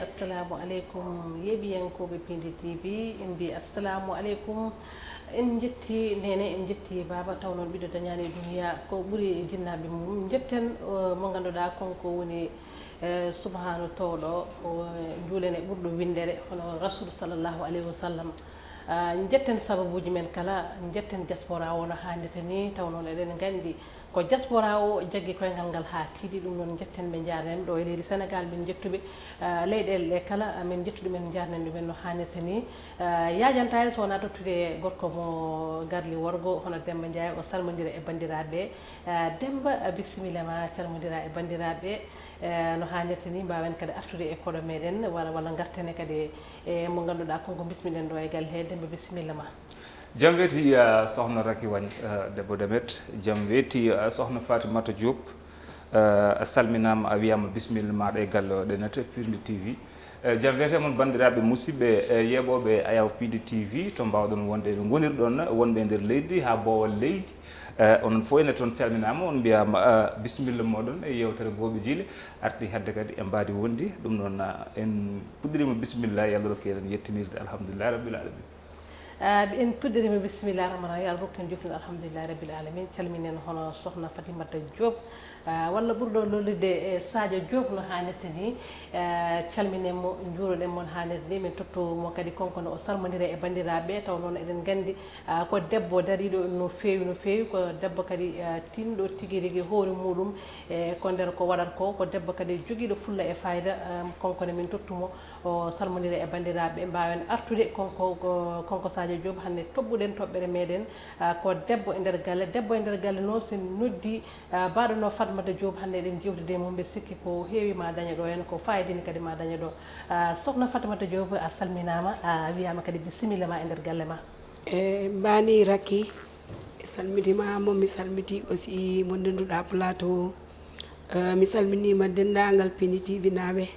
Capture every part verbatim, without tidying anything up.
Assalamu aleykum, yeeɓiyankooɓe Pindi T V, en mbi assalamu aleykum. En njetti neene, en njetti baaba, taw noon ɓiɗɗo dañaani e duniya ko ɓuri jinnaaɓe mum. Njetten, eh, mo ngannduɗaa kon ko woni, eh, subhaanu toowɗo, o, eh, njuulen e ɓurɗo winndere, hono Rasuul sallallahu alayhi wa sallam. Ah, njetten sababuuji men kala, njetten diaspora o no haanirta ni, taw noon eɗen nganndi ko diaspora o jaggi koyngal ngal haa tiiɗi, ɗum noon njetten ɓe, njaarnen ɗo e leydi Senegaal, min njettuɓe, ah, leyɗeele ɗe kala, ah, min njettu ɗumen, njaarnen ɗumen no haanirta ni. Ah, yaajanta en so wonaa tottude gorko mo garli worgo, hono Demba Ndiaye, o salmondira e banndiraaɓe. Ah, Demba, ah, bisimilla ma, calmondira e banndiraaɓe. Eh, no haanirta ni, mbaawen kadi artude e koɗo meɗen, walla, walla ngarten kadi e mo ngannduɗaa kon ko bismiɗen ɗo e galle he. Demba, bisimilla ma. Jam weeti, eh, sohna Racky Wagne, eh, debbo Demet. Jam weeti, eh, sohna Fatimata Diop. Eh, a salminaama, a wiyaama bisimilla maaɗa e galle o, ɗenete Pindi T V. Eh, jam weeti e mon banndiraaɓe musidɓe, eh, yeeɓooɓe Ayaw Pindi T V, to mbaawɗon wonde, ɓe ngonirɗon, wonɓe e nder leydi haa boowal leydi. Eh, onon fof ene toon calminaama, on mbiyaama, eh, bisimilla mooɗon e yeewtere Gooɓe Jiile. Arti hadde kadi e mbaadi wondi. Ɗum noon, ah, en puɗɗiriima bisimilla, yo Allah rokku en yettinirde alhamdulillahi rabbil alamin. Ah, en puɗɗiriima bisimilla rahmani rahim, yo Allah rokku en jofnirde alhamdulillahi rabbil alamin. Calminen hono sohna Fatimata Diop, ah, walla ɓurɗo lollirde e Sadio Diop no haanirta ni. Ah, calminen mo, njuuroɗen mo no haanirta ni. Min totto mo kadi konkone o salmondira e banndiraaɓe, taw noon eɗen nganndi, ah, ko debbo dariiɗo no feewi, no feewi, ko debbo kadi, ah, tinɗo tigi rigi hoore muɗum. E ko nder ko waɗata ko, ko debbo kadi jogiiɗo fulla e fayda, em, konkone min tottu mo, o salmondira e banndiraaɓe, mbaawen artude konko, ko, konko Sadio Diop, hannde toɓɓuɗen toɓɓere meɗen, ah, ko debbo e nder galle, debbo e nder galle noon so noddi, ah, mbaɗo no Fatmata Diop, hannde eɗen jewtide e mum, mbeɗa sikki ko heewi ma daña ɗo, en ko fayidini kadi ma daña ɗo. Ah, sohna Fatmata Diop, a salminaama, a wiyaama kadi bisimilla ma e nder galle ma. E mbani Racky, mi salmitima mo, mi salmiti aussi mo ndenduɗa plateau. Eh, mi salminima denndaangal Pindi T V naaɓe,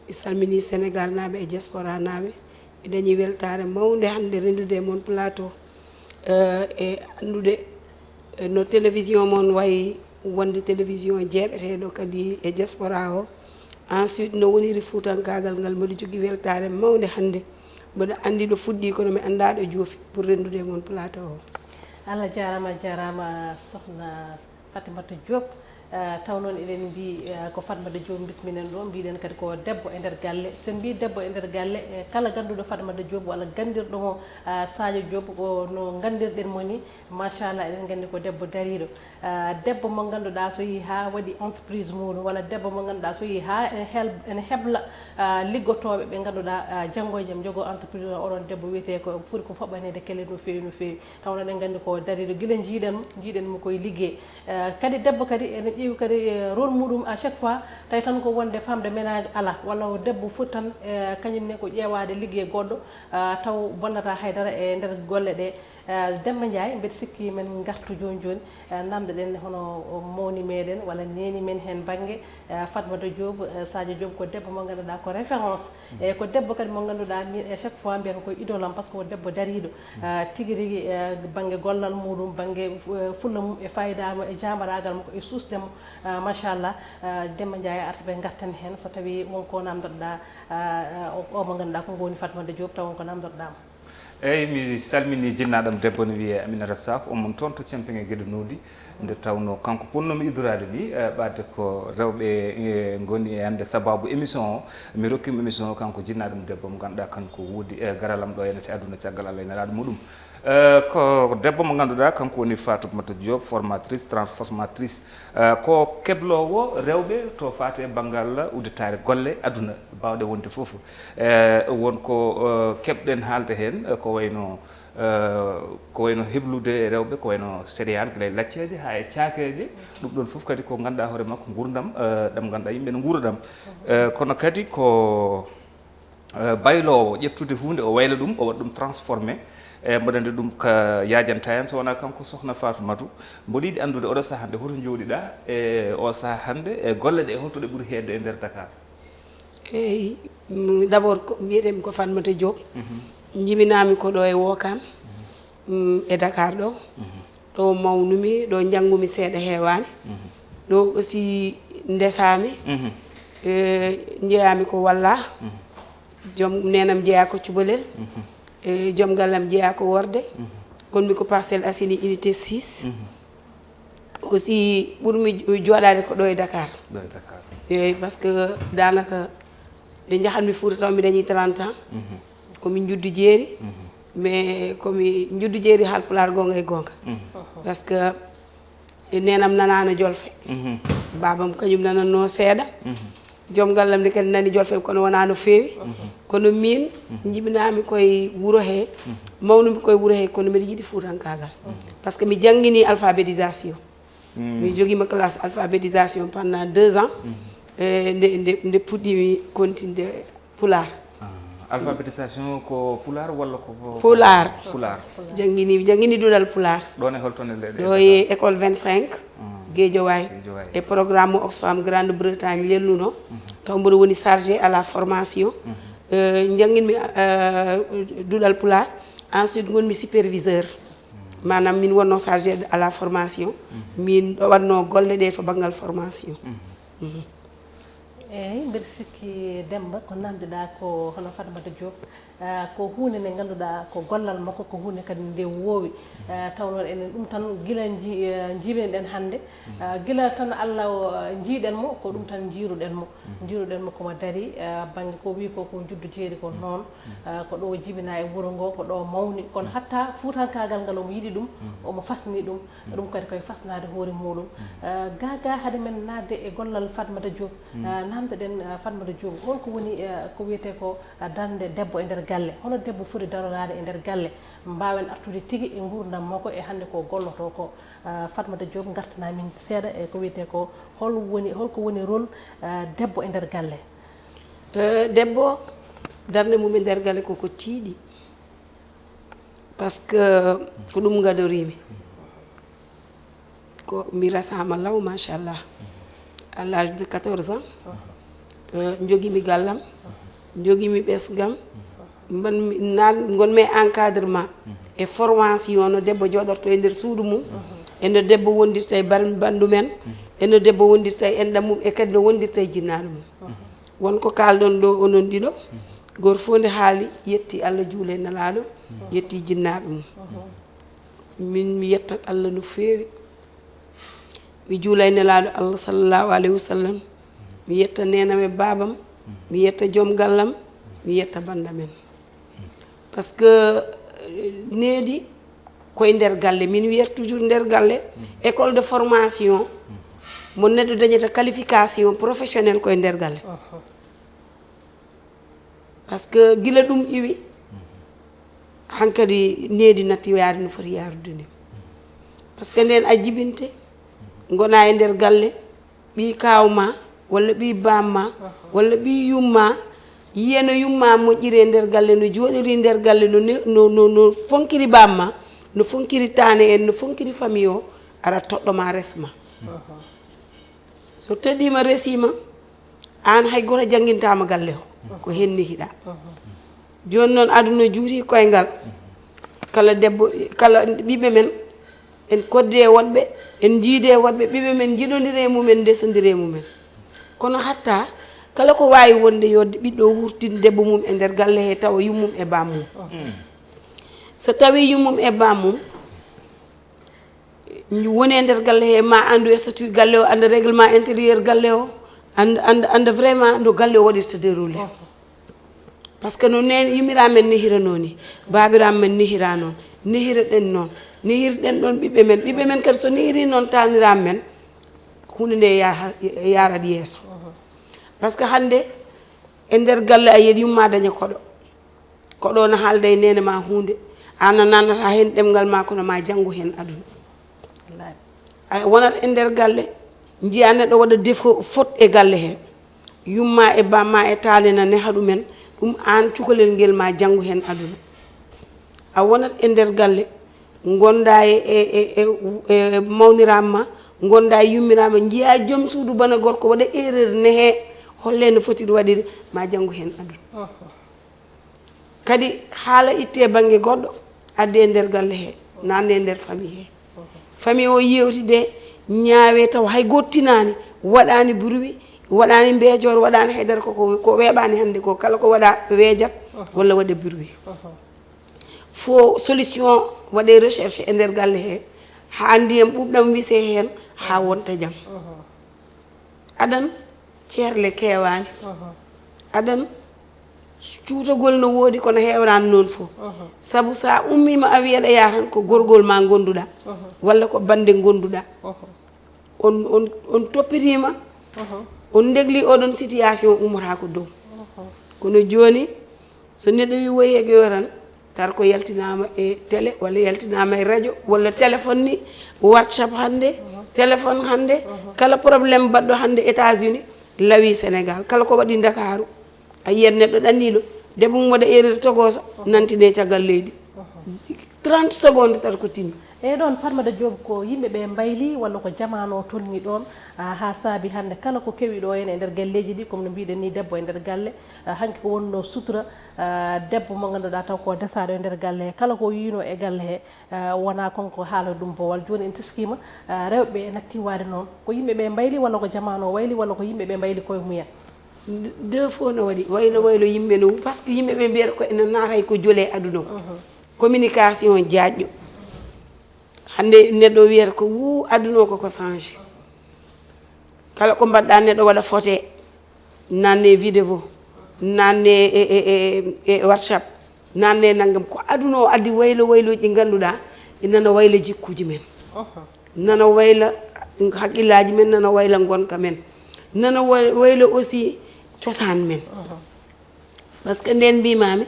mi salmini Senegal naaɓe e diaspora naaɓe. Mi dañi weltaare mawnde hannde renndude e mon plateau. Eh, e anndude, eh, no télévision mon wayi wonde télévision jeeɓeteeɗo kadi e diaspora o. Ensuite, no woniri fuutankaagal ngal, mboɗo jogii weltaare mawnde hannde. Mboɗo anndi ɗo fuɗɗi, kono mi anndaa ɗo joofi pour renndude e mon plateau o. Allah jaaraama, a jaaraama, sohna Fatimata Diop. Ah, taw noon eɗen mbi, ah, ko Fatmata Diop bisminen ɗo, mbiɗen kadi ko debbo e nder galle. So en mbi debbo e nder galle, eh, kala gannduɗo Fatmata Diop walla ganndirɗo mo, ah, Sadio Diop, ko no nganndirɗen mo ni, machallah, eɗen nganndi ko debbo dariiɗo. Ah, debbo mo ngannduɗaa so yii haa waɗi entreprise muɗum, walla debbo mo ngannduɗaa so yii haa ene hel-, ene hebla, ah, liggotooɓe ɓe ngannduɗaa, ah, janngo e jam njogoo entreprise o, oɗon debbo wiyetee ko foti ko foɓɓaneede kelle no feewi, no feewi. Taw noon en nganndi ko dariiɗo gila njiiɗen mo, njiiɗen mo koye liggey. Eh, kadi debbo kadi ene ƴeewi kadi, eh, rôle muɗum à chaque fois, tawi tan ko wonde femme de ménage alaa, walla o debbo foti tan, eh, kañum ne ko ƴeewaade liggey goɗɗo, ah, taw bonnata haydara e nder golle ɗe. Eh, Demba Ndiaye, mbeɗa sikki men ngartu jooni jooni, eh, namdoɗen hono mawni meɗen walla neeni men heen bannge, eh, Fatmata Diop, eh, Sadio Diop ko debbo mo ngannduɗaa ko référence. Eyyi, ko debbo kadi mo ngannduɗaa, min, e chaque fois mbiyata ko idole am, par ce que ko debbo dariiɗo, ah, tigi rigi, eh, bannge gollal muɗum, bannge, eh, fulla mum e fayida mo e jaambaraagal makko e suusde mo, ah, machallah, ah, Demba Ndiaye arta ɓe ngarten heen, so tawii won ko namdotoɗaa, ah, ah, o, o mo ngannduɗaa ko woni Fatmata Diop, taw won ko namdotoɗaa mo. Eyyi, mi salmini jinnaaɗo am debbo, ne wiyee Aminata Sakho, on mon toon to Cempeŋe Geɗe Noodi. Nde tawnoo kanko potnoomi iddoraade ni, eh, ɓaade ko rewɓe, eh, ngoni e hannde sababu émission o. Mi rokkimo émission o, kanko jinnaaɗo am debbo mo ngannduɗaa kanko woodi e garalam ɗo e nate aduna caggal Allah e nelaaɗo muɗum. Eh, ko debbo mo ngannduɗaa kanko woni Fatoumata Diop, formatrice, transformatrice. Eh, ko kebloowo rewɓe to faati e banngal udditaare golle aduna, baawɗe wonde fof. Eh, won ko, eh, keɓɗen haalde heen, eh, ko wayno Eh, ko wayno heblude e rewɓe, ko wayno céréales, gila e lacceeje haa e caakeeje. Ɗum ɗoon fof kadi ko ngannduɗaa hoore makko nguurndam, eh, ɗam ngannduɗaa yimɓe ne nguura ɗam. Eh, kono kadi ko, eh, bayloowo ƴettude huunde, o wayla ɗum, o waɗa ɗum transformé. Eh, mboɗo anndi ɗum ka yaajanta en, so wonaa kanko sohna Fatoumata. Mboɗo yiɗi anndude oɗo sahaa nde hoto njooɗiɗaa, e o sahaa hannde, e golle ɗe, holto ɗe ɓuri heedde e nder Dakar? Eyyi, mm, d'abord ko, mbiyetemi ko Fatmata Diop. Mhm. Jibinaami ko ɗo e Wokam, mhm, mm, e Dakar ɗo. Mhm. Ɗo mawnumi, ɗo njanngumi seeɗa heewaani. Mhm. Ɗo aussi ndesaami. Mhm. Eh, njeyaami ko walla. Mhm. Joom neenam jeyaa ko Cubalel. E joom gallam jeyaa ko Worde. Kon mi ko Parcelles Assainies unité six. Aussi ɓurmi jooɗaade ko ɗo e Dakar. Ɗo e Dakar. Eeyi, parce que daanaka nde njahatmi Fuuta taw mi dañi trente ans. Ko min njuddu jeeri. Mais ko mi njuddu jeeri Haalpulaar goonga e goonga. Parce que e neenam nanaano jolfe. Baabam kañum nanannoo seeɗa. Joom gallam nde kadi nani jolfe kono wonaa no feewi. Kono miin, njibinaami koye wuro he, mawnumi koye wuro he, kono mbiɗa yiɗi fuutankaagal. Parce que mi jannginii alphabétisation. Mi jogiima classe alphabétisation pendant deux ans. E nde, nde, nde puɗɗiimi kontinde Pulaar. Alphabétisation ko Pulaar walla ko? Pulaar. Pulaar. Jannginii, jannginii duɗal Pulaar. Ɗoon e holto ne le? Ɗo e école vingt-cinq, Guédiawaye. E programme mo Oxfam Grande Bretagne lelnuno. Taw mboɗo woni chargé à la formation. Jannginmi duɗal Pulaar. Ensuite ngonmi superviseur. Maanaam min wonno chargé à la formation. Min ɗo waɗno golle ɗe to banngal formation. Eeyi, mbeɗa sikki Demmba ko namdiɗaa ko hono Fatmata Diop, ko huunde nde ngannduɗaa ko gollal makko, ko huunde kadi nde woowi. Taw noon enen ɗum tan gila nji- njiiɓinɗen hannde. Gila tan Allah o njiiɗen mo, ko ɗum tan njiiruɗen mo. Njiiruɗen mo komo darii bannge ko wii ko ko njuddu jeeri ko noon. Ko ɗo o jibinaa e wuro ngo, ko ɗo o mawni, kono hatta fuutankaagal ngal omo yiɗi ɗum, omo fasni ɗum. Ɗum kadi koye fasnaade hoore muɗum. Gaagaa, hade men naatde e gollal Fatmata Diop, naamndoɗen Fatmata Diop holko woni ko wiyetee ko darnde debbo e nder galle? Hono debbo foti daroraade e nder galle, mbaawen artude tigi e nguurndam makko e hannde ko gollotoo ko? Fatmata Diop, ngartanaa min seeɗa e ko wiyetee ko hol woni, holko woni rôle debbo e nder galle? Debbo, darnde mum e nder galle koko tiiɗi. Parce que ko ɗum ngadoriimi. Ko mi rasaama law, machallah. À l'âge de quatorze ans, njogimi gallam, njogimi ɓesgam, mban ngonmi encadrement e formation no debbo jooɗorto e nder suudu mum, e no debbo wondirta e bandu men, e no debbo wondirta e enɗam mum, e kadi no wondirta e jinnaaɗo mum. Won ko kaalɗon ɗo onon ɗiɗo, gooto fof nde haali, yetti Allah, juule e Nelaaɗo, yetti jinnaaɓe mum. Min mi yettat Allah no feewi. Mi juula e Nelaaɗo Allah sallallahu alayhi wa sallam. Mi yetta neenam e baabam. Mi yetta joom gallam. Mi yetta banndamen. Parce que needi koye nder galle, min wiyata toujours nder galle, école de formation mo neɗɗo dañata qualification professionnelle koye nder galle. Parce que gila ɗum iwi, hankadi needi natti yaade no foti yaarude ni. Parce que nden a jibinte, ngona e nder galle, ɓii kaaw ma, walla ɓii baam ma, walla ɓii yumma, yiya no yumma moƴƴiri e nder galle, no jooɗiri nder galle, no ne- no no no fonkiri baam ma, no fonkiri taane en, no fonkiri famille o, ara toɗɗo ma resma. So toɗɗiima resiima, aan hay gooto janngintaama galle o, ko heen nehiɗaa. Jooni noon aduna juuti koyngal. Kala debbo, kala ɓiɓɓe men, en koddi e woɗɓe, en njiidi e woɗɓe, ɓiɓɓe men njiɗondira e mumen, ndesondira e mumen. Kono hatta kala ko waawi wonde yo ɓiɗɗo wurtin debbo mum e nder galle he tawa yummum e bammum. So tawi yummum e bammum woni e nder galle he, ma anndu statut galle o, annda règlement intérieur galle o, annda annda annda vraiment no galle o waɗirta déroulé. Parce que no neen yummiraaɓe men nehiranoo ni, baabiraaɓe men nehira noon, nehiraɗen noon, nehirɗen ɗoon ɓiɓɓe men, ɓiɓɓe men kadi so nehiri noon taaniraaɓe men, huunde nde yaha- yaarat yeeso. Parce que hannde e nder galle a yiyat yumma daña koɗo, koɗo na haalda e neene ma huunde, aan a naanata heen ɗemngal ma kono ma janngu heen aduna. A wonat e nder galle, njiya neɗɗo waɗa défaut, faute e galle he, yumma e bamma e taale na neha ɗumen, ɗum aan cukalel ngel ma janngu heen aduna. A wonat e nder galle, ngonda e e e e mawniraaɓe ma, ngonda e yummiraaɓe ma, njiya joom suudu bana gorko waɗa erreur nehe, holle no foti ɗum waɗiri, ma janngu heen aduna. Kadi haala itte bannge goɗɗo, adde e nder galle he, naatne e nder famille he. Famille o yewtide, ñaawe taw hay gooto tinaani, waɗaani bruit, Waɗaani mbeejoor, waɗaani haydara, ko, ko, ko weeɓaani hannde ko, kala ko waɗa weejat walla waɗa bruit. Fo solution waɗe recherche e nder galle he, haa ndiyam ɓuuɓɗam wise heen, haa wonta jam. Adan ceerle keewaani. Adan cuutagol no woodi, kono heewraani noon fof. Sabu so a ummiima, a wiyat a yaha tan ko gorgol ma ngonduɗa, walla ko bannde ngonduɗa. On, on, on toppitiima, on ndegli oɗon situation ummata ko dow. Kono jooni, so neɗɗo wi woyi he geyo tan, tar ko yaltinaama e télé, walla yaltinaama e radio, walla téléphone ni, WhatsApp hannde, téléphone hannde, kala problème baɗɗo hannde États-Unis, lawi Sénégal. Kala ko waɗi Ndakaaru, a yiyat neɗɗo ɗanniiɗo, debbo mum waɗa erreur togoso, nantine caggal leydi. Trente secondes tan ko tini. Eyyi, ɗon Farmata Diop, ko yimɓe ɓe mbayli walla ko jamaanu o tolni ɗon, ah, haa saabi hannde kala ko kewi ɗo en e nder galleeji ɗi, comme no mbiɗen ni, debbo e nder galle, ah, hanki ko wonno sutura, ah, debbo mo ngannduɗaa taw ko desaaɗo e nder galle he, kala ko yiino e galle he, ah, wona kon ko haala ɗum bowal. Jooni en teskiima, ah, rewɓe ɓe natti waade noon, ko yimɓe ɓe mbayli walla ko jamaanu o wayli walla ko yimɓe ɓe mbayli koye mumen? De-, deux fois no waɗi, waylo waylo yimɓe no, parce que yimɓe ɓe mbiyata ko ene naata e ko jole aduna o. Communication jaajɗo. Hannde neɗɗo wiyata ko wuu aduna o koko changé. Kala ko mbaɗɗa neɗɗo waɗa fote, nanne vidéo, nanne e, e, e, e WhatsApp, nanne nanngam. Ko aduna o addi waylo wayloji ɗi ngannduɗaa, ina no wayla jikkuji men. Nana wayla haqqillaaji men, nana wayla ngonka men, nana wa-, wayla aussi cosaan men. Parce que nden mbimami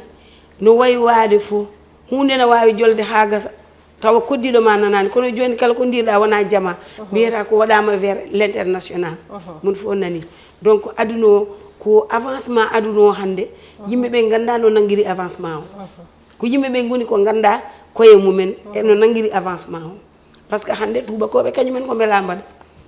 no wayi waade fof, huunde no waawi jolde haa gasa, tawa koddiiɗo ma nanaani. Kono jooni kala ko ndiirɗa wona jama, mbiyata ko waɗaama vers l'international. Mon fof nani. Donc aduna o ko avancement aduna o hannde, yimɓe ɓe ngannda no nanngiri avancement o. Ko yimɓe ɓe ngoni ko ngannda koye mumen e no nanngiri avancement o. Parce que hannde tuubakooɓe kañumen ko mbela mbaɗa,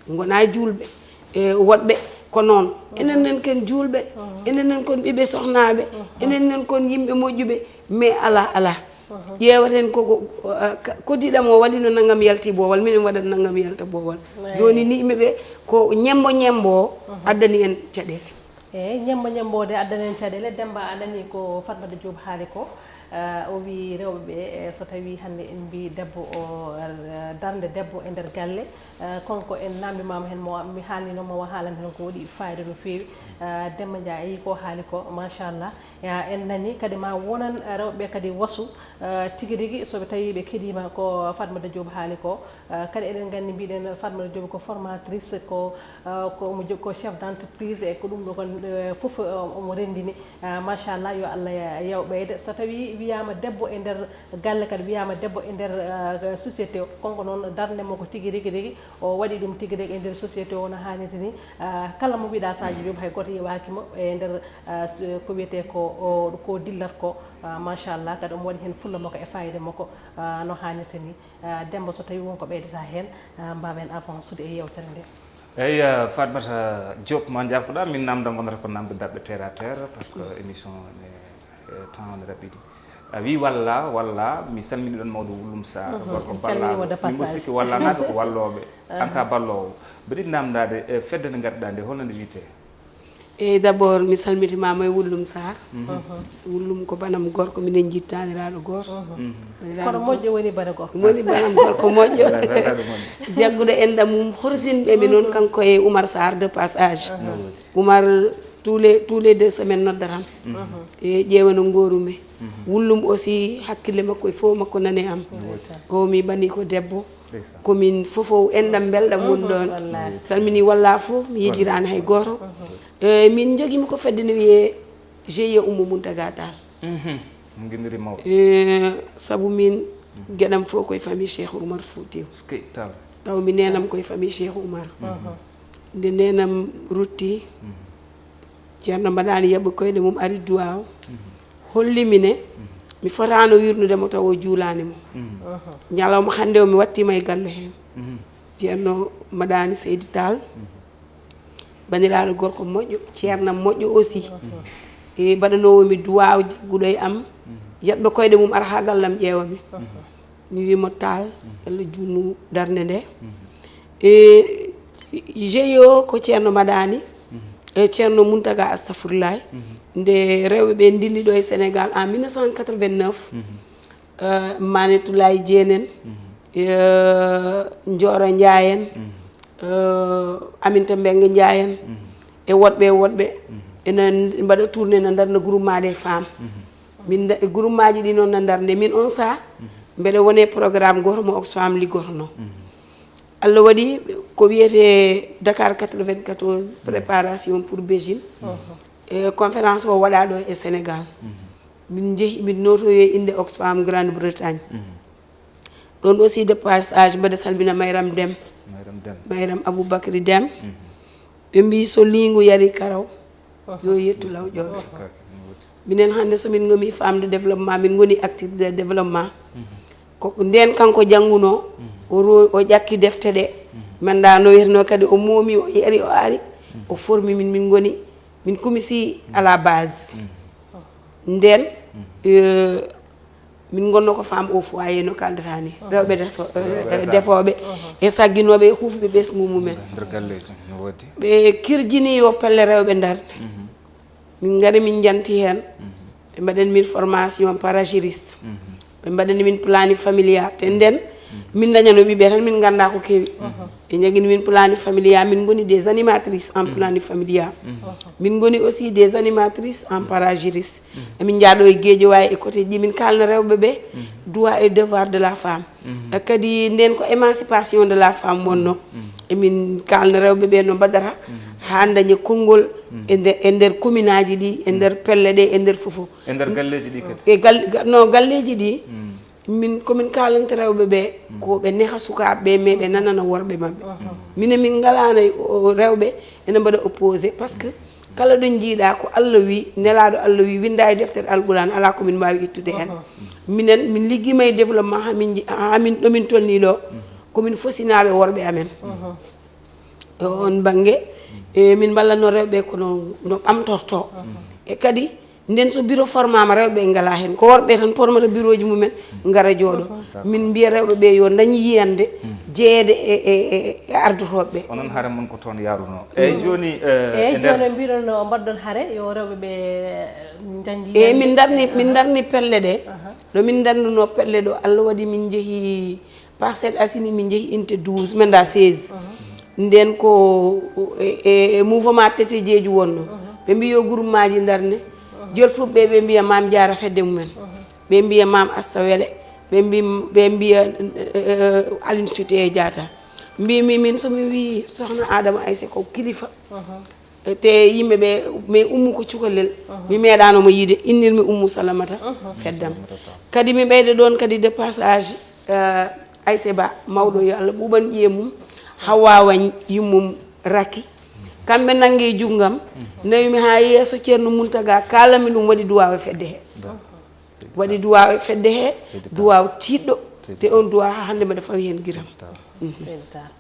ngonaa juulɓe, e woɗɓe ko noon. Enen nen ken juulɓe, enen nen kon ɓiɓɓe sohnaaɓe, enen nen kon yimɓe moƴƴuɓe, mais alaa, alaa. Ƴeewaten ko, ko, ko, ah, ka-, koddiiɗam o waɗino nanngam yalti boowal, minen waɗat nanngam yalta boowal. Jooni ni yimɓe ɓe ko ñemmbo ñemmbo o addani en caɗeele. Eeyi, ñemmbo ñemmbo de addani en caɗeele. Demmba, a nanii ko Farmata Diop haali ko, eh, o wii rewɓe ɓe, eh, so tawii hannde en mbii debbo o, eh, darnde debbo e nder galle, eh, kanko en naamndimaama heen, mo mi haalnino mo o haalani heen ko waɗi faayiida no feewi. Eh, Demmba Ndiaye, a yii ko haali ko, machallah. Ya, en nanii kadi ma wonan, eh, rewɓe ɓe kadi wasu, eh, tigi rigi so ɓe tawii ɓe keɗiima ko Farmata Diop haali ko. Eh, kadi eɗen nganndi mbiɗen Farmata Diop ko formatrice, ko, eh, ko omo jog-, ko chef d'entreprise e ko ɗum ɗo kon, eh, fof, eh, omo renndini. Ah, machallah, yo Allah ya-, yaw ɓeyde. So tawii wiyaama debbo e nder galle kadi, wiyaama debbo e nder, eh, société o, kanko noon darnde makko tigi rigi rigi, o waɗi ɗum tigi rigi e nder société o no haanirta ni. Ah, kala mo mbiɗa Sadio Diop hay gooto yewaaki mo e nder, ah, s-, ko wiyetee ko o, ko dillat ko. Ah, machallah, kadi omo waɗi heen fulla makko e faayiida makko, ah, no haanirta ni. Ah, Demmba, so tawii won ko ɓeydata heen, ah, mbaawen avancude e yeewtere nde. Eeyi, ah, Fatmata Diop, ma njaafo-ɗaa, min naamndam wonata ko naamnde darɗe terre à terre, parce que émission ne, eh, temps ne raɓɓiɗi. A wii walla, walla, mi salmini ɗon mawɗo Wullum Sarr, gorko ballaaɗo. Min mbo sikki wallanaaɓe ko wallooɓe. An ka balloowo. Mbeɗa yiɗi naamndaade, eh, fedde nde ngarɗaa nde, holno nde wiyetee? Eeyi, d'abord, mi salmitimaama e Wullum Sarr. Wullum ko banam gorko, minen njiɗ taaniraaɗo gooto. Kono moƴƴo woni bana gorko. Woni banam gorko moƴƴo. Wallaahi, wallaahi, ɗum woni. Jagguɗo enɗam mum, horsinɓe mi noon, kanko e Oumar Sarr de passage. Oumar, tous les, tous les deux semaines noddatam. E ƴeewa no ngoorumi. Wullum aussi, hakkille makko e fof makko nani am. Ko mi bani ko debbo. Ndeysaan. Komin fofof enɗam mbelɗam woni ɗon. Wallaahi. Salmini walla fof, mi yejjiraani hay gooto. Eh, min njogiimi ko fedde no wiyee G I E Oumou Mountaga Tall. Mo ngenndiri mawɗo. Eh, sabu min geɗam fof koye famille Cheikh Oumar Foutiyou. Taw mi neenam koye famille Cheikh Oumar. Nde neenam rutti, Ceerno Madaani yaɓi koyɗe mum, ari duwaaw. Holli mi ne, mi fotaano wirnude mo taw o juulaani mo. Ñalawma hannde o, mi wattiima e galle heen. Ceerno Madaani Seydi Tall, bandiraaɗo gorko moƴƴo, ceernam moƴƴo aussi. E baɗanoowo mi duwaaw jagguɗo e am, yaɓɓe koyɗe mum, ara haa gallam ƴeewa mi. Mi wii mo, Tall, Allah juutnu darnde nde. E G I E o ko Ceerno Madaani. E Ceerno Muntaga, astafurlaay. Nde rewɓe ɓe ndilli ɗo e Sénégal en mille neuf cent quatre-vingt-neuf, eh, Mane Tulaay Jeen en, eh, Njooro Njaay en, eh, Aminta Mbeng Njaay en, e woɗɓe e woɗɓe, ena mbaɗa tourné, ena ndarna groupement des femmes. Min nda-, groupement ji ɗi noon na ndarnde. Min on saha, mbeɗa wone programme gooto mo Oxfam liggotono. Allah waɗi ko wiyetee Dakar quatre-vingt-quatorze, préparation pour Beijing. E conférence o waɗa ɗo e Sénégal. Min njehi, min notoyi e innde Oxfam Grande Bretagne. Ɗon aussi, de passage, mbeɗa salmina Mayram Dem, Mayram Dem. Mayram Aboubacry Dem. Ɓe mbi so liingu yari karaw, yo yettu law ƴooɓe. Minen hannde, so min ngomi femme de développement, min ngoni actrice de développement. Ko ndeen kanko janngunoo, o ro-, o ƴakki defte ɗe. Mi anndaa no wiyeteno, kadi o moomi, o yari, o ari, o formi min, min ngoni, min kumisi à la base. Ndeen, eh, min ngonno ko femme au foyer, no kaaldata ni. Rewɓe deso-, eh, defooɓe, e sagginooɓe, e huufɓe ɓesngu mumen. Nder galleeji, no woodi. Ɓe kirjini yo pelle rewɓe ndarne. Min ngari, min njanti heen. Ɓe mbaɗani min formation parajuriste. Ɓe mbaɗani min planning familial. Te ndeen, min dañano ɓiɓɓe tan, min ngannda ko kewi. Ɓe njagini min planning familial, min ngoni des animatrices en planning familial. Min ngoni aussi des animatrices en parajuriste. Emin njaaɗo e Guédiawaye e côté ji, min kaalna rewɓe ɓe droit et devoir de la femme. E kadi ndeen ko émancipation de la femme wonno. Emin kaalna rewɓe ɓe no mbaɗata haa daña konngol e nder, e nder commune aji ɗi, e nder pelle ɗe, e nder fofo. E nder galleeji ɗi kadi? E gal-, ga-, no galleeji ɗi, min, ko min kaalanta rewɓe ɓe, ko ɓe neha sukaaɓe ɓe, mais ɓe nanana worɓe maɓɓe. Minen, min ngalaano o, rewɓe ene mbaɗa opposé, par ce que kala ɗo njiiɗa ko Allah wi, nelaaɗo Allah wi, winnda e deftere Alquraan, alaa ko min mbaawi ittude heen. Minen, min liggima e développement, haa min nji-, haa min, ɗo min tolni ɗo, ko min fosinaaɓe worɓe amen. E on bannge, e min mballatno rewɓe ko no, no ɓamtorto. E kadi, ndeen so bureau formama, rewɓe ngala heen. Ko worɓe tan pormata bureau ji mumen, ngara jooɗo. Min mbiya rewɓe ɓe yo dañ yiyande, jeyeede e, e, e, e ardotooɓe ɓe. Onon hare mon ko toon yaruno. Eeyi, jooni, eh, eeyi, e nder jooni mbiɗon no mbaɗɗon hare, yo rewɓe ɓe, eh, dañ yiyande. Eeyi, min ndarni, min ndarni pelle ɗe. Ɗo min ndarnuno pelle ɗo, Allah waɗi min njehi Parcelles Assainies, min njehi unité douze, min nda seize. Ndeen ko e, e, e mouvement tetejeeji wonno. Ɓe mbi yo groupement ji ndarne. Jolfuɓe ɓe mbiya Maam Jaara fedde mumen. Ɓe mbiya Maam Asta Wele. Ɓe mbi, ɓe mbiya, eh, Aline Sitoé Diatta. Mbimi min, so mi wi Sohna Adama Aissé ko kilifa. Te yimɓe ɓe, mi Ummu ko cukalel. Mi meeɗaano mo yiide, innirmi Ummu Salamata feddam. Kadi mi ɓeyda ɗoon kadi de passage, eh, Aissé Ba, mawɗo, yo Allah ɓuuɓan ƴiye mum, Hawwa Wañ yummum Raki. Kamɓe nanngi e junngam, nawimi haa yeeso Ceerno Muntaga, kaalanmi ɗum, waɗi duwaaw e fedde he. Waɗi duwaaw e fedde he, duwaaw tiiɗɗo, te on duwaaw haa hannde mbeɗa fawi heen giram. Seydi Tall.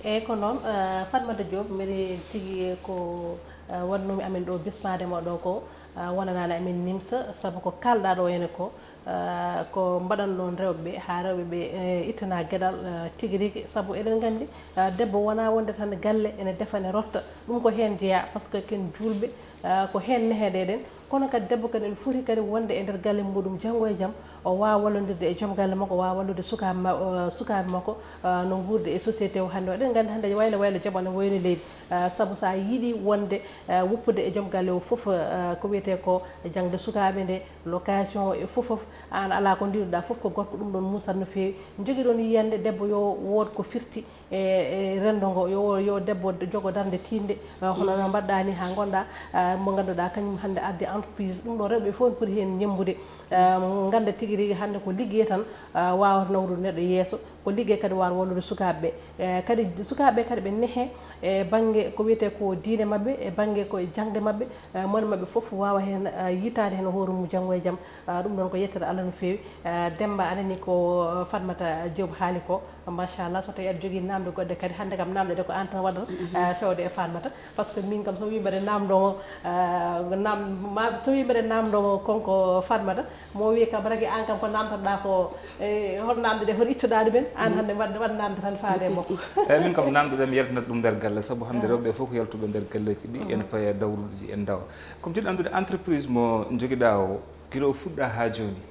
Eeyi, ko noon, eh, Fatmata Diop, mbeɗa tigi ko, eh, waɗnoomi amen ɗo bismaade mo ɗo ko, eh, wonanaani amen nimsa, sabu ko kaalɗaa ɗo heen ko, eh, ko mbaɗannoon rewɓe ɓe, haa rewɓe ɓe, eh, ittana geɗal, eh, tigi rigi, sabu eɗen nganndi, eh, debbo wonaa wonde tan galle ene defa, ene rotta, ɗum ko heen jeyaa, par ce que ken juulɓe, eh, ko heen neheede eɗen. Kono kadi debbo kadi ene foti kadi wonde e nder galle muɗum janngo e jam, o waawa wallondirde e joom galle makko, o waawa wallude sukaaɓe ma-, o, sukaaɓe makko, ah, no nguurdi e société o hannde o. Eɗen nganndi hannde waylo waylo jaɓano waylo leydi. Ah, sabu so a yiɗi wonde, ah, woppude e joom galle o fof, ah, ko wiyetee ko jaŋde sukaaɓe nde, location o e fof fof, aan alaa ko ndiiduɗaa fof ko gorko, ɗum ɗoon muusat no feewi. Njogiɗon yiyannde debbo yo wood ko firti, e, e renndo ngo, yo, yo debbo jogo darnde tiiɗnde, eh, hono no mbaɗɗaa ni haa ngonɗaa, eh, mo ngannduɗaa kañum hannde addi entreprise. Ɗum ɗo rewɓe fof ne poti heen ñemmbude, eh, ngannda tigi rigi hannde ko liggey tan, eh, waawata nawrude neɗɗo yeeso, ko liggey kadi waawata wallude sukaaɓe ɓe. Eh, kadi sukaaɓe ɓe kadi ɓe nehe e bannge ko wiyetee ko diine maɓɓe, e bannge ko e jaŋde maɓɓe, eh, mone maɓɓe fof waawa heen, eh, yiytaade heen hoore mum janngo e jam. Ah, ɗum ɗoon ko yettere Allah no feewi. Ah, Demmba, a nanii ko, ah, Fatmata Diop haali ko. Machallah, so tawii aɗa jogii naamnde goɗɗe kadi, hannde kam naamnde ɗe ko aan tan waɗata, ah, fewde e Fatmata. Par ce que miin kam, so wii mbeɗa naamndoo mo, ah, naam-, ma, so wii mbeɗa naamndoo mo kanko Fatmata, mo wii kam, ragi aan kam ko naamtotoɗaa ko, e, hol naamnde ɗe, hol ittuɗaa ɗumen? Aan hannde waɗ waɗ naamde tan faade e makko. Eeyi, min kam naamndoɗen mi yaltinat ɗum nder galle, sabu hannde rewɓe fof ko yaltuɓe nder galleeji ɗi, ene paye dawruɗi ɗi en dawa. Ko mi jiɗi anndude, entreprise mo njogiɗaa o, gila o fuɗɗaa haa jooni,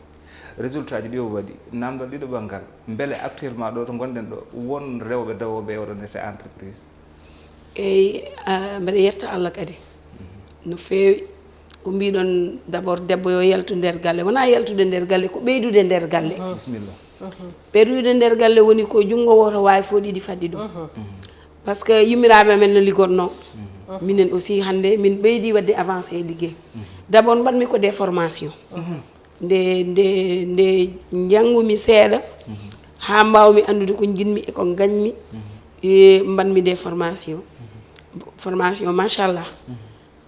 résultat ji ɗi o waɗi, naamndal ɗiɗo banngal, mbele actuellement ɗo to ngonɗen ɗo, won rewɓe dawooɓe e oɗo ndete entreprise? Eyi, mbeɗa yetta Allah kadi no feewi. Ko mbiɗon, d'abord, debbo yo yaltu nder galle, wonaa yaltude nder galle, ko ɓeydude nder galle. Bisimilla. Ɓeydude nder galle woni ko junngo wooto waawi fof ɗiɗi faddi ɗum. Parce que yummiraaɓe amen no liggotnoo. Minen aussi hannde min ɓeydi waɗde avancé e liggey. D'abord, mbaɗmi ko des formations. Nde nde nde njanngumi seeɗa haa mbaawmi anndude ko njiɗmi e ko ngañmi, e mbaɗmi des formations. Formation, machallah.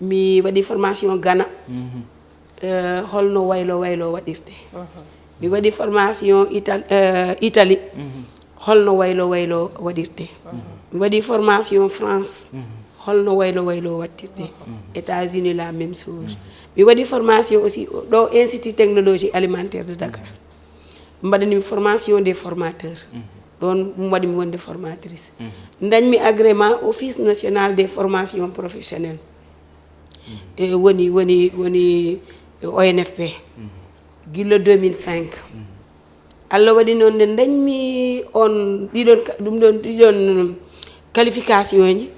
Mi waɗi formation Ghana, eh, holno waylo waylo waɗirte. Mi waɗi formation Ital eh, Italie, holno waylo waylo waɗirte. Mi waɗi formation France, holno waylo waylo waɗirte. États-Unis, la même chose. Mi waɗi formation aussi ɗo Institut Technologie Alimentaire de Dakar. Mbaɗanimi formation des formateurs. Ɗoon mi waɗimi wonde formatrice. Ndañmi agrément Office National des Formations Professionnelles. E woni woni woni O N F P. Gila deux mille cinq. Allah waɗi noon nde ndañmi on ɗiɗon ka- ɗum ɗon ɗiɗon qualification ji,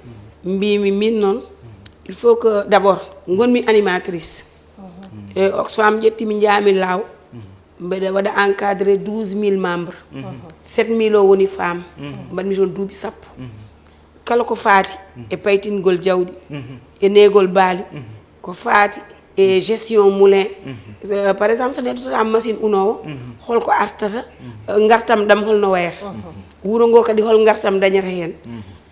mbimi min noon, il faut que d'abord ngonmi animatrice. E Oxfam ƴettimi njaami law, mbeɗa waɗa encadré douze mille membres. Sept mille o woni femme. Mbaɗmi toon duuɓi sappo. Kala ko faati e paytingol jawɗi, e neegol baali, ko faati e gestion moulin. Eh, par exemple, so neɗɗo tata machine unoowo, holko artata, eh, ngartam ɗam holno wayata. Wuro ngo kadi hol ngartam dañata heen.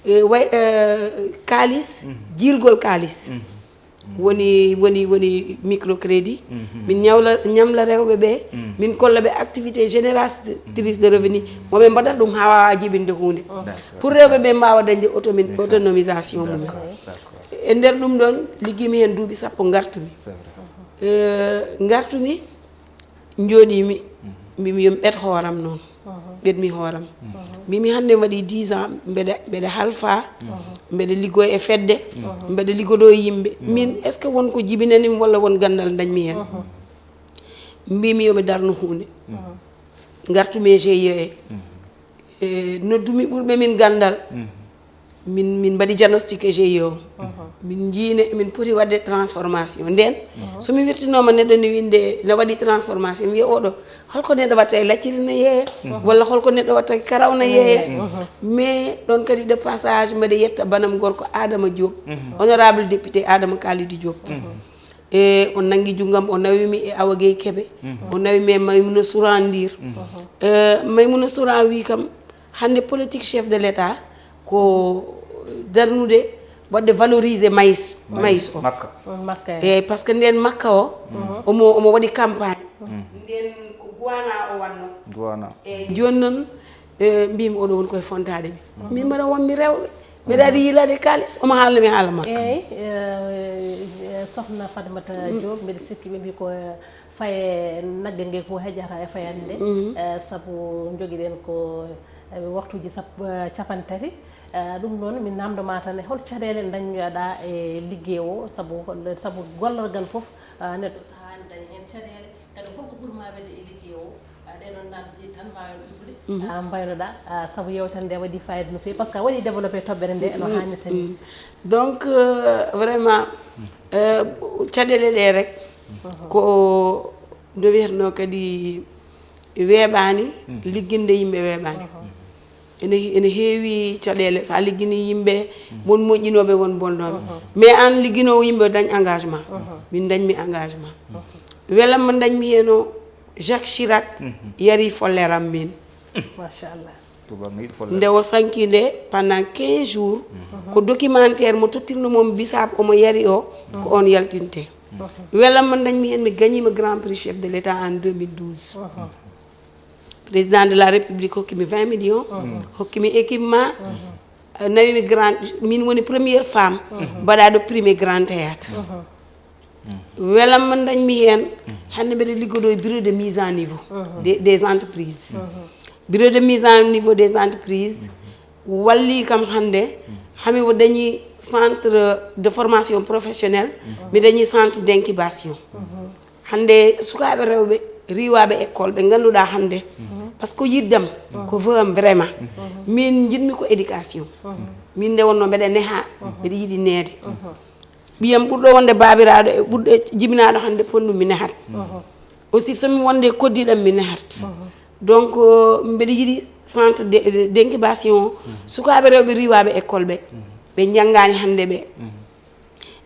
Eh, way eh, kaalis, jiilgol kaalis. Woni woni woni microcrédit. Min ñawla ñamla rewɓe ɓe, min kolla ɓe activité génératrice de revenu, moɓe mbaɗata ɗum haa waawa jibinde huunde. Pour rewɓe ɓe mbaawa dañde automi- autonomisation mumen. E nder ɗum ɗon liggimi heen duuɓi sappo, ngartumi. Eh, ngartumi, njooɗimi, mbimi yomi ɓet hooram noon. Ɓetmi hooram. Mbimi hannde mi waɗi dix ans, mbeɗa mbeɗa halfa, mbeɗa liggoya e fedde, mbeɗa liggodoo e yimɓe. Min, est ce que won ko jibinanimi walla won ganndal dañmi heen? Mbimi yomi darnu huunde. Ngartumi e G I E. E noddumi ɓurɓe min ganndal. Min min mbaɗi diagnostic e G I E o. Min njiine min poti waɗde transformation. Nden so mi wirtinooma neɗɗo ne winde ne waɗi transformation, mi wiya oɗo, holko neɗɗo watta e lacciri ne yeeya, walla holko neɗɗo watta e karaw ne yeeya. Mais ɗon kadi de passage mbeɗa yetta banam gorko Adama Diop, honorable député Adama Kalidou Diop. E o nanngi junngam, o nawimi e Awa Gueye Kebe, o nawimi e Maymuna Souran Ndir. E Maymuna Souran wi kam, hannde politique chef de l'État ko darnude, waɗde valoriser maïs maïs o. Makka. Makka. Eyi, par ce que nden makka o, omo omo waɗi campagne. Nden ko guana o wanno. Guana. Eyi, jooni noon, e mbimi oɗo woni koye fontade mi, min mbaɗa wonmi rewɓe, mbeɗa adi yiilade kaalis, omo haalna mi haala makka. Eyi. Sohna Fatimata Diop, mbeɗa sikki ɓe mbi ko faye nagge nge ko heƴata e fayande nde. Sabu jogiɗen ko e waktuuji sappo capanɗe tati. Ɗum noon min namdo ma tan e hol caɗeele dañoyɗa e liggey o, sabu sabu gollorgal fof neɗɗo sahaani daña heen caɗeele. Kadi holko ɓurma welde e liggey o? Ɗeɗon namdi tan ma en ɓurɗe mbaynoɗa, sabu yewtere nde waɗi fayida no feewi, par ce que a waɗi développé toɓɓere nde no hannirta ni. Donc, vraiment, caɗeele ɗe rek ko no wiyatno kadi weeɓaani. Ligginde yimɓe weeɓaani. Ene ene heewi caɗeele, so a liggini yimɓe, won moƴƴinooɓe, won bonnooɓe. Mais aan ligginoowo yimɓe, dañ engagement. Min dañmi engagement. Welamma dañmi heen o, Jacques Chirac yari folleram min. Machallah. Nde o sanki nde pendant quinze jours, ko documentaire mo tottirno moom bisaab omo yari o, ko on yaltinte. Welamma dañmi heen, mi gañima grand prix chef de l'état en deux mille douze. Président de la République hokkimi vingt millions, hokkimi équipement, nawimi grand, min woni première femme mbaɗaɗo primé grand théâtre. Welamma dañmi heen, hannde mbeɗa liggodoo e bureau de mise en niveau des des entreprises. Bureau de mise en niveau des entreprises walli kam hannde, hami wo dañi centre de formation professionnelle, mi dañi centre d'incubation. Hannde sukaaɓe rewɓe riiwaaɓe école ɓe ngannduɗaa hannde, parce que yiddam ko veu am vraiment, min njiɗmi ko éducation. Min nde wonno mbeɗa neha, mbeɗa yiɗi neede. Ɓiyam ɓurɗo wonde baabiraaɗo e ɓurɗo jibinaaɗo hannde, ponɗum mi nehat. Aussi somi wonde koddiɗam mi nehat. Donc mbeɗa yiɗi centre d'incubation o, sukaaɓe rewɓe riiwaaɓe école ɓe, ɓe njanngaani hannde ɓe,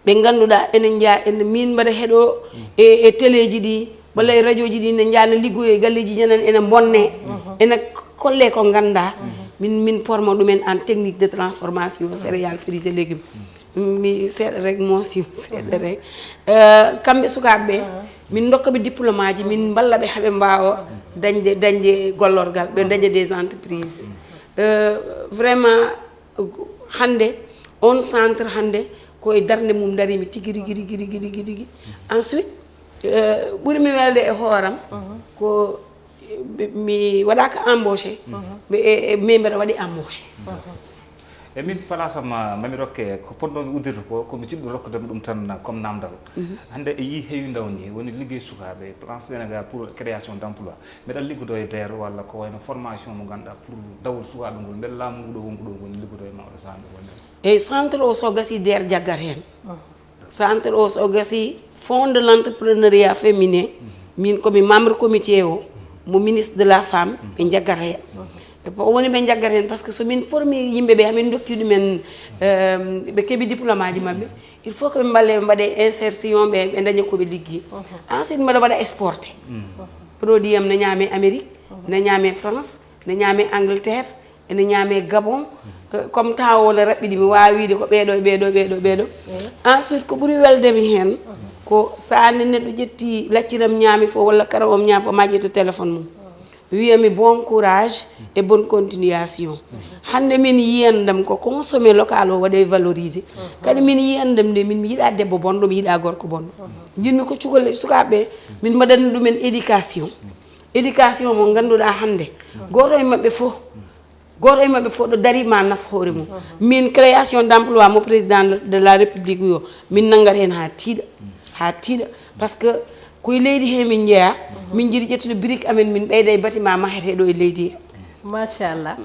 ɓe ngannduɗaa ene nja ene min mbaɗa heɗo e e téléji ɗi walla e radioji ɗi, ne njaa ne liggoyo e galleji janan, ene mbonne, ene kolle ko nganndaa. Min min pormo ɗumen en technique de transformation céréales, fruits et légumes. Mi seeɗa rek, motion seeɗa rek. Kamɓe sukaaɓe ɓe, min ndokka ɓe diplôme aji, min mballa ɓe haɓe mbaawa dañde dañde gollorgal, ɓe daña des entreprises. Vraiment hannde on centre hannde ko e darnde mum darimi tigi rigi rigi rigi rigi rigi. Ensuite ɓuri mi welde e hooram ko mi waɗaka embauché, mais mbeɗa waɗi embauché. E min place am mami rokke ko ponnomi uddirde ko komi jiɗɗo rokkudema ɗum tan comme namdal. Hannde e yi heewi ndawni woni liggey sukaaɓe, plan Sénégal pour création d'emploi. Mbeɗa liggodo e der walla ko wayno formation mo ngannduɗaa pour dawol sukaaɓe ngol, mbele laamu ngu ɗo wongu ɗo woni liggodo e mawɗo sahande wonde? Eyyi, centre o so gasi der jaggat heen. Centre o so gasi fonds de l'entrepreneuriat féminin, min komi membre comité o mo ministre de la femme, ɓe jaggat heen. Ɓe fof woni ɓe jaggat heen parce que so min formi yimɓe ɓe hamin dokki ɗumen ɓe keeɓi diplôme aji maɓɓe, il faut que ɓe mballe ɓe mbaɗe insertion ɓe ɓe daña koɓe liggi. Ensuite mbaɗa waɗa exporté produit am ne ñaame Amérique, ne ñaame France, ne ñaame Angleterre, ene ñaame Gabon. Comme temps o ne raɓɓiɗi mi wawa wiide ko ɓeeɗo e ɓeeɗo ɓeeɗo ɓeeɗo. Ensuite ko ɓuri weldemi heen ko sande neɗɗo ƴetti lacciram ñaami fof walla karam om ñaami fof ma ƴetto téléphone mum wiyami bon courage et bonne continuation. Hannde min yiyandam ko consommé local o waɗe valorisé. Kadi min yiyandam nde min mi yiɗa debbo bonɗo, mi yiɗa gorko bonɗo. Jinmi ko cukalel sukaaɓe ɓe min mbaɗanni ɗumen éducation. Éducation mo ngannduɗaa hannde gooto e maɓɓe fof gooto e maɓɓe fof ɗo dari ma naf hoore mum. Min création d'emploi mo président de la république wiyo min nanngat heen haa tiiɗa, haa tiiɗa. Parce que koye leydi he min njeya, min jiɗi ƴettude brique amen min ɓeyda e bâtiment maheteɗo e leydi he. Machallah.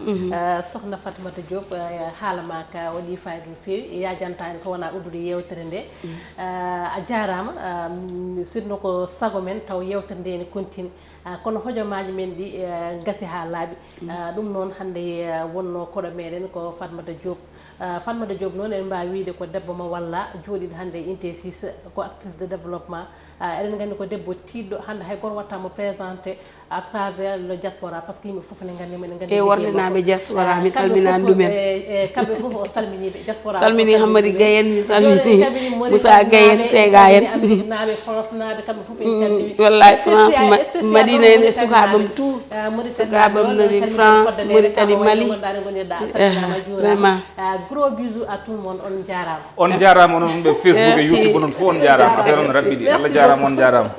Sohna Fatmata Diop, haala ma ka waɗi fayida no feewi, yajanta en so wona uddude yewtere nde. A jarama. Sinno ko sago men taw yewtere nde ene continue. Kono hojomaaji men ɗi gasi haa laaɓi. Ɗum noon hannde wonno koɗo meɗen ko Fatmata Diop. Fatmata Diop noon eɗen mbaawi wiyde ko debbo mo walla jooɗiiɗo hannde e unité six, ko actrice de développement. Eɗen nganndi ko debbo tiiɗɗo hannde hay gooto waɗata mo présenté à travers le diaspora parce que yimɓe fof ne nganndi mo, eɗen nganndi. E worlinaaɓe diaspora mi salminani ɗumen. Kamɓe fof o salminiiɓe diaspora. Salmini Hammadi Gayen, mi salmini Moussa Gayen, Sega en. Naaɓe France naaɓe kamɓe fof en calmini. Wallahi France Madina en e sukaaɓam tout. Sukaaɓe am nani France, Mauritanie, Mali. Vraiment. Gros bisous à tout le monde, on jarama. On jarama onon ɓe Facebook e YouTube onon fof on jarama, affaire on raɓɓiɗi. Allah jarama, on jarama.